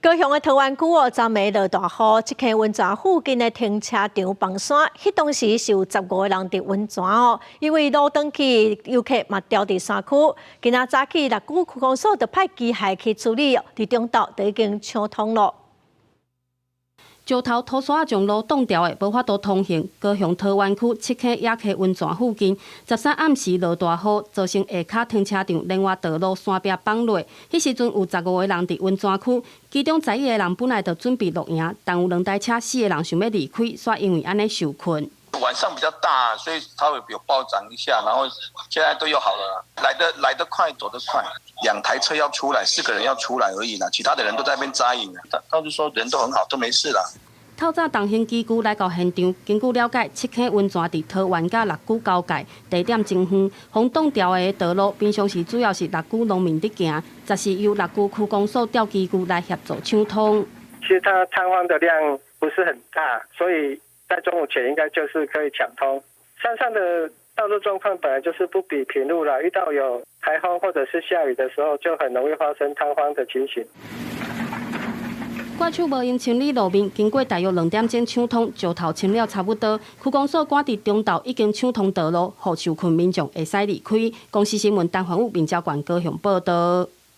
高雄的桃園區哦，昨暝落大雨，七坑溫泉附近的停車場崩山，彼當時是有15個人佇溫泉哦，因為路斷去，遊客嘛牢佇山區。今仔早起，六龜區公所就派機械去處理，佇中晝就已經搶通咯。石頭土沙將路擋牢的，無法度通行。高雄桃園區七坑野溪溫泉附近，13暗時落大雨，造成下跤停車場連外道路山壁崩落。彼時陣有15個人佇溫泉區，其中11個人本來就準備露營，但有兩台車四個人想欲離開，煞因為按呢受困。晚上比較大，所以它會有暴漲一下，然後現在都又好了。來得快，走得快。兩台車要出來，四個人要出來而已啦，其他的人都在那邊紮營。他倒是說人都很好，都沒事啦。透早重型機具來到現場，根據了解，七坑溫泉佇桃園佮六龜交界，地點真遠，予擋牢的道路平常時主要是六龜農民佇行，暫時由六龜區公所調機具來協助搶通。其實它塌方的量不是很大，所以在中午前應該就是可以搶通。山上的道路狀況本來就是不比平路啦，遇到有颱風或者是下雨的時候，就很容易發生塌方的情形。怪手無閒清理路面，經過大約2點鐘搶通，石頭清了差不多。區公所趕佇中晝已經搶通道路，予受困民眾會使離開。公視新聞陳環武、林昭冠高雄報道。